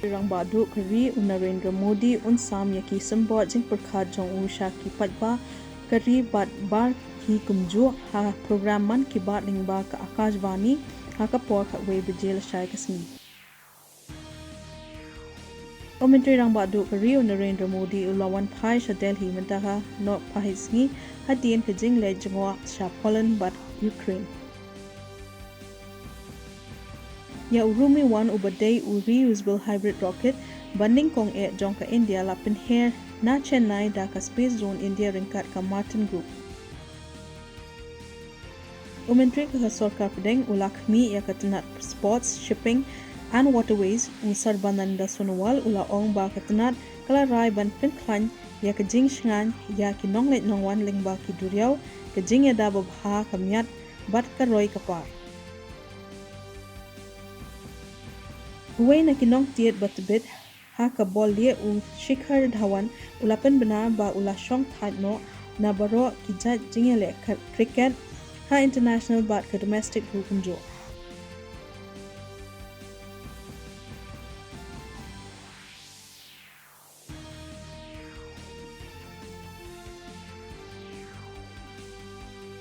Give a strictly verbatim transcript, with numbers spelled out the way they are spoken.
Rangbah duh ka ri u Narendra Modi un sam ïa ki symbud jingpyrkhat jong u sha ki paidbah ka ri bad bar ki kumjuh ha program Mann Ki Baat lyngba ka Akashvani ha ka por khatwei baje lashai ka sngi. U Myntri Rangbah duh ka ri u Narendra Modi u la wan phai sha Delhi mynta ka nohphai sngi hadien ka jingleit jngoh sha Poland bad Ukraine. Ïa u Rumi one uba dei u reusable hybrid rocket ba nyngkong eh jong ka India la pynher na Chennai da ka Space Zone India ryngkat ka Martin Group. U Myntri ka Sorkar Pdeng u la khmih ïa ka tnat Ports, Shipping and Waterways, u Sarbananda Sonowal u la ong ba ka tnat ka la rai ban pynkhlaiñ ïa ka jingshngaiñ ïa ki nongleit nongwan lyngba ki duriaw, ka jingïada babha ka miat bad ka roi ka par. Uwei na ki nongtied ba tbit ha ka bol lieh u Shikhar Dhawan u la pynbna ba u la shong thait noh na baroh ki jait jingïaleh kri-, cricket ha international bad ka domestic ruh kumjuh.